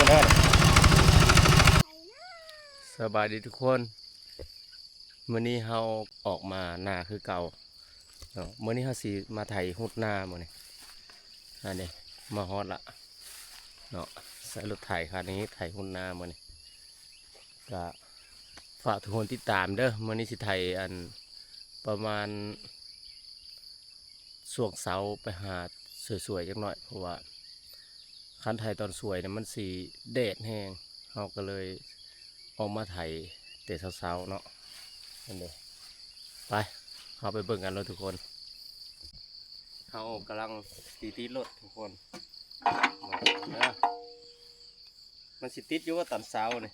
ເດີ. ສະບາຍດີທຸກຄົນ, ມື້ນີ້ເຮົາອອກມານາຄືເກົ່າເນາະ. ມື້ນີ້ເຮົາຊິມາໄຖຮຸດນາມື້ນີ້. ອັນນີ້ມາຮອດລະເນາະ, ໃຊ້ລົດໄຖຄັນນີ້ໄຖຮຸດນາມື້ນີ້. ກະຝາກທຸກຄົນຕິດຕາມເດີ. ມື້ນີ້ຊິໄຖອັນປະມານຊ່ວງເຊົ້າໄປຫາສວຍໆຈັກໜ້ອຍ, ເພາະວ່າຄັນໄຖຕອນສວຍນະມັນຊິແດດແຮງ, ເຮົາກໍເລີຍອອກມາໄຖແຕ່ເຊົ້າໆເນາະ. ນັ້ນເດ້. ໄປ, ເຮົາໄປເບິ່ງກັນເລີຍທຸກຄົນ. ເຮົາກຳລັງຊິຕິດລົດທຸກຄົນ. ເດີ. ມັນຊິຕິດຢູ່ວ່າຕອນເຊົ້ານີ້.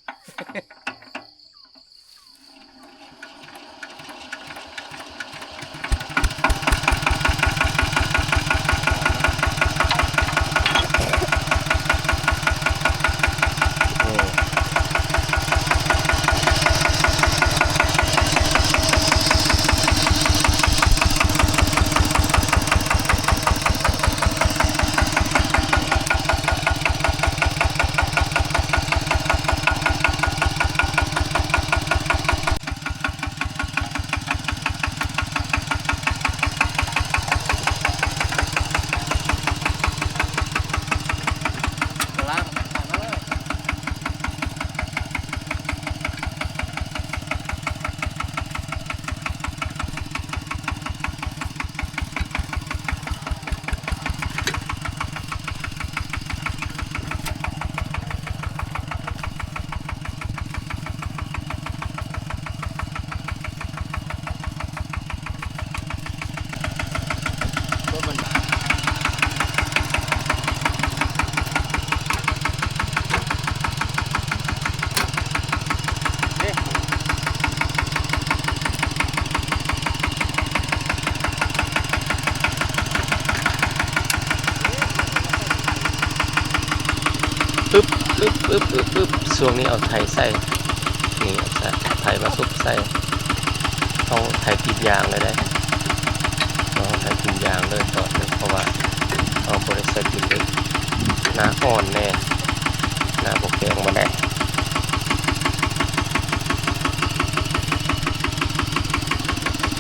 ອຶບ ອຶບ ອຶບ ອຶບ ອຶບ ຊ່ວງນີ້ເອົາໄຖໃສ່ ນີ້ ເອົາໄຖມາຊຸບໃສ່ ເຮົາໄຖຕີນຢາງເລີຍເດ້ ເຮົາໄຖຕີນຢາງເລີຍຕອນນີ້ ເພາະວ່າເຮົາບໍ່ໄດ້ໃສ່ຕີນເຫຼັກ ໜ້າອ່ອນແດ່ ໜ້າບໍ່ແຂງບໍ່ໄດ້.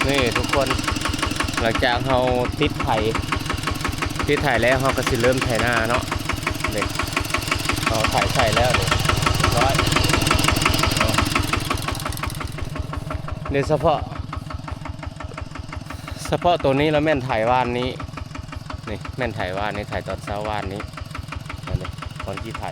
ນີ້ທຸກຄົນ ຫຼັງຈາກເຮົາຕິດໄຖ ຕິດໄຖແລ້ວ ເຮົາກໍຊິເລີ່ມໄຖນາເນາະ. ນີ້ ເຮົາໄຖໃສ່ແລ້ວ ນີ້ ຮຽບຮ້ອຍເນາະ. ນີ້ສະເພາະ ສະເພາະໂຕນີ້ລະແມ່ນໄຖວານນີ້ ນີ້ແມ່ນໄຖວານນີ້ ໄຖຕອນເຊົ້າວານນີ້ ອັນນີ້ ຕອນທີ່ໄຖ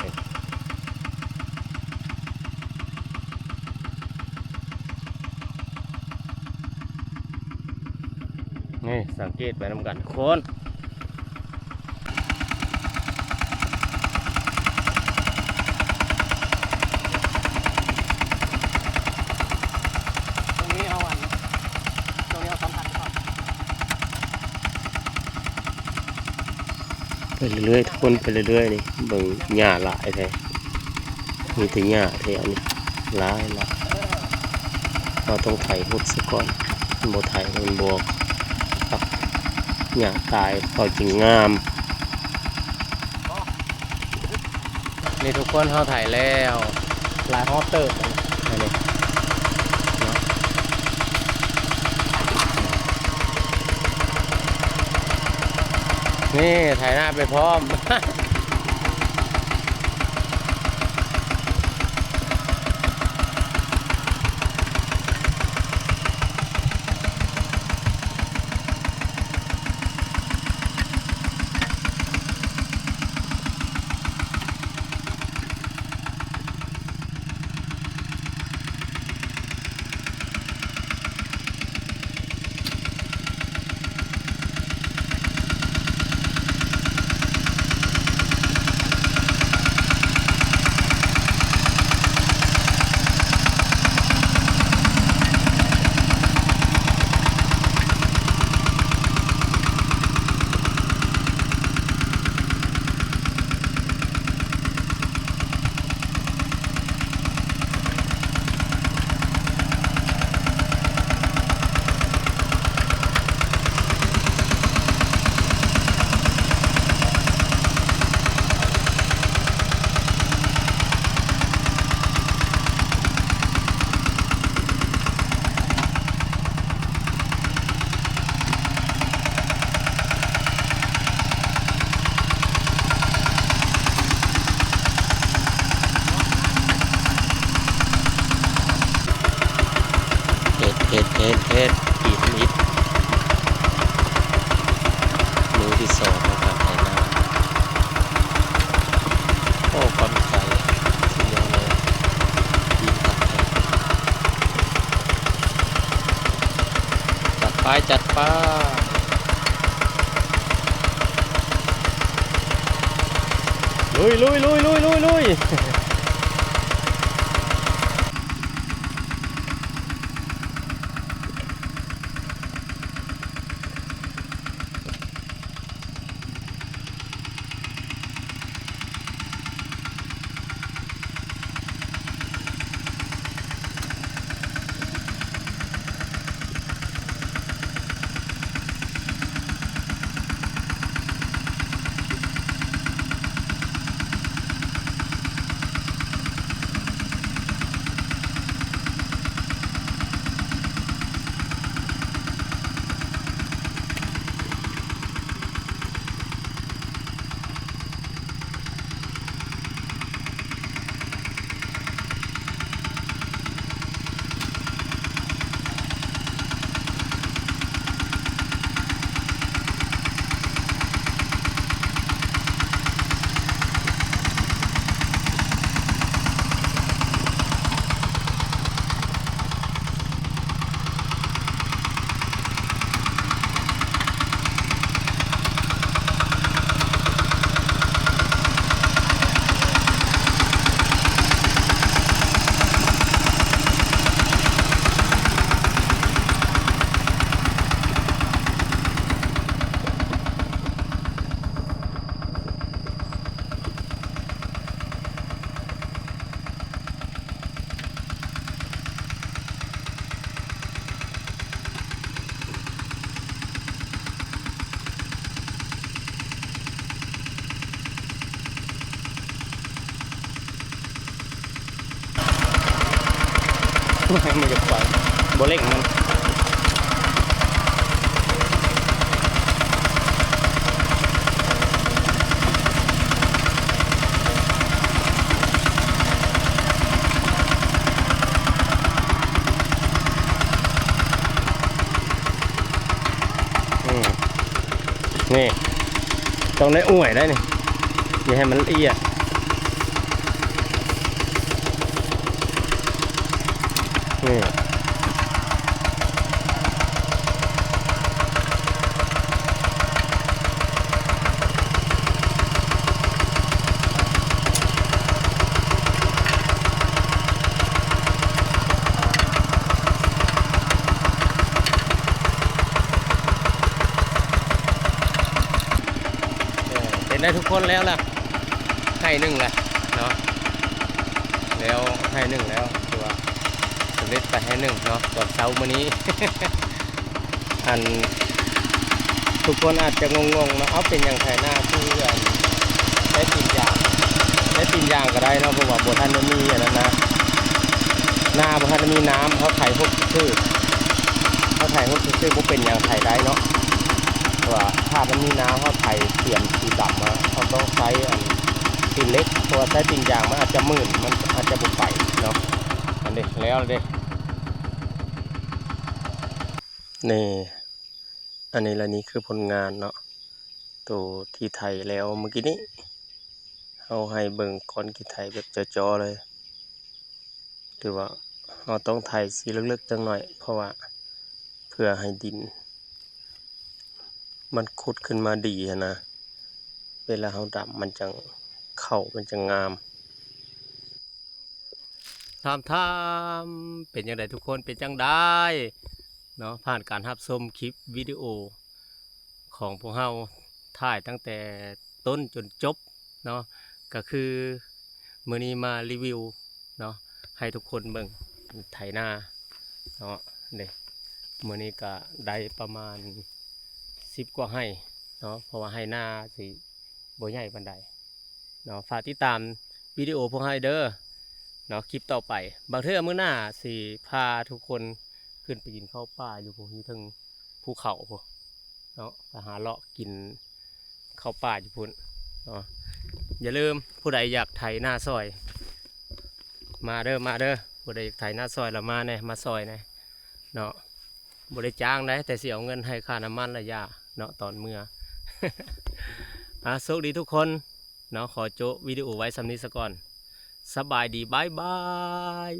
ນີ້ ສັງເກດໄປນຳກັນທຸກຄົນ. ໄປເລື້ອຍໆ ທຸກຄົນ ໄປເລື້ອຍໆ ນີ້ ເບິ່ງຫຍ້າຫຼາຍແທ້ ມີແຕ່ຫຍ້າແຖວນີ້ ຫຼາຍໆ ເຮົາຕ້ອງໄຖຮຸດຊະກ່ອນ ບໍ່ໄຖມັນບໍ່ຄັກ ຫຍ້າຕາຍເຂົາຈຶ່ງງາມ. ນີ້ທຸກຄົນ ເຮົາໄຖແລ້ວ ຫຼາຍຮອບເຕີບ ອັນນີ້ເນາະ ນີ້ໄຖນາໄປພ້ອມ. ເ ເຮັດ ເຮັດ ເຮັດ ກຣີດ ກຣີດ ມື້ທີສອງໃນການໄຖນາ. ໂອ້ ຄວາມໃຈສຸດຍອດເລີຍ ດີຄັກແທ້. ຈັດໄປ ຈັດໄປ ລຸຍ ລຸຍ ລຸຍ ລຸຍ ລຸຍ ລຸຍ. ມັນຢາກໄປ ບໍ່ເລັ່ງມັນ. ອືມ ນີ້ ຕ້ອງໄດ້ອວຍໄດ໋ນີ້ ຢ່າໃຫ້ມັນລະອຽດ ນີ້. ເອີ ເຫັນໄດ້ທຸກຄົນແລ້ວລະ ໄຮ່ໜຶ່ງລະເນາະ ແລ້ວໄຮ່ໜຶ່ງແລ້ວ ຖືວ່າສຳເລັດໄປໄຮ່ໜຶ່ງເນາະ ຕອນເຊົ້າມື້ນີ້. ອັນ ທຸກຄົນອາດຈະງົງໆເນາະ ເອົ້າ ເປັນຫຍັງໄຖນາຄື ອັນ ໃຊ້ຕີນຢາງ ໃຊ້ຕີນຢາງກໍໄດ້ເນາະ ເພາະວ່າບໍ່ທັນໄດ້ມີອັນນັ້ນນະ ນາບໍ່ທັນໄດ້ມີນ້ຳ ເຮົາໄຖຫົກຊື່ໆ ເຮົາໄຖຫົກຊື່ໆ ບໍ່ເປັນຫຍັງ ໄຖໄດ້ເນາະ ເພາະວ່າຖ້າມັນມີນ້ຳ ເຮົາໄຖຕຽມຕີນດຳມາ ເຮົາຕ້ອງໃຊ້ອັນ ຕີນເຫຼັກ ເພາະວ່າໃຊ້ຕີນຢາງມັນອາດຈະມື່ນ ມັນອາດຈະບໍ່ໄປເນາະ. ອັນນີ້ແລ້ວເດ້ ນີ້ ອັນນີ້ລະ ນີ້ຄືຜົນງານເນາະ ໂຕທີ່ໄຖແລ້ວມື້ກີ້ນີ້ ເຮົາໃຫ້ເບິ່ງກ່ອນກີ້ໄຖແບບຈໍ່ໆເລີຍ. ຖືວ່າເຮົາຕ້ອງໄຖຊິເລິກໆຈັກໜ້ອຍ ເພາະວ່າເພື່ອໃຫ້ດິນມັນຂຸດຂຶ້ນມາດີຫັ້ນນະ ເວລາເຮົາດຳມັນຈັ່ງເຂົ້າ ມັນຈັ່ງງາມ. ຖາມ ຖາມ ເປັນຈັ່ງໃດທຸກຄົນ ເປັນຈັ່ງໃດເນາະ ຜ່ານການຮັບຊົມຄລິບວິດີໂອຂອງພວກເຮົາ ຖ່າຍຕັ້ງແຕ່ຕົ້ນຈົນຈົບເນາະ ກະຄືມື້ນີ້ມາຣີວິວເນາະ ໃຫ້ທຸກຄົນເບິ່ງໄຖນາເນາະ ເດ້ ມື້ນີ້ກະໄດ້ປະມານສິບກວ່າໄຮ່ເນາະ ເພາະວ່າໄຮ່ນາຊິບໍ່ໃຫຍ່ປານໃດ ເນາະ ຝາກຕິດຕາມວິດີໂອພວກເຮົາເດີເນາະ ຄລິບຕໍ່ໄປ ບາງເທື່ອມື້ໜ້າຊິພາທຸກຄົນຂຶ້ນໄປກິນເຂົ້າປ່າຢູ່ພຸ້ນ ຢູ່ເທິງພູເຂົາພຸ້ນເນາະ ໄປຫາເລາະກິນເຂົ້າປ່າຢູ່ພຸ້ນເນາະ. ຢ່າລືມ ຜູ້ໃດຢາກໄຖນາຊ່ອຍ ມາເດີ ມາເດີ ຜູ້ໃດຢາກໄຖນາຊ່ອຍລະມາແດ່ ມາຊ່ອຍແດ່ ເນາະ ບໍ່ໄດ້ຈ້າງໃດ ແຕ່ຊິເອົາເງິນໃຫ້ຄ່ານ້ຳມັນ ແລະ ຢາເນາະ ຕອນເມືອ. ອາ ໂຊກດີທຸກຄົນເນາະ. ຂໍໂຈະວິດີໂອໄວ້ສ່ຳນີ້ສາກ່ອນ. ສະບາຍດີ ບາຍບາຍ.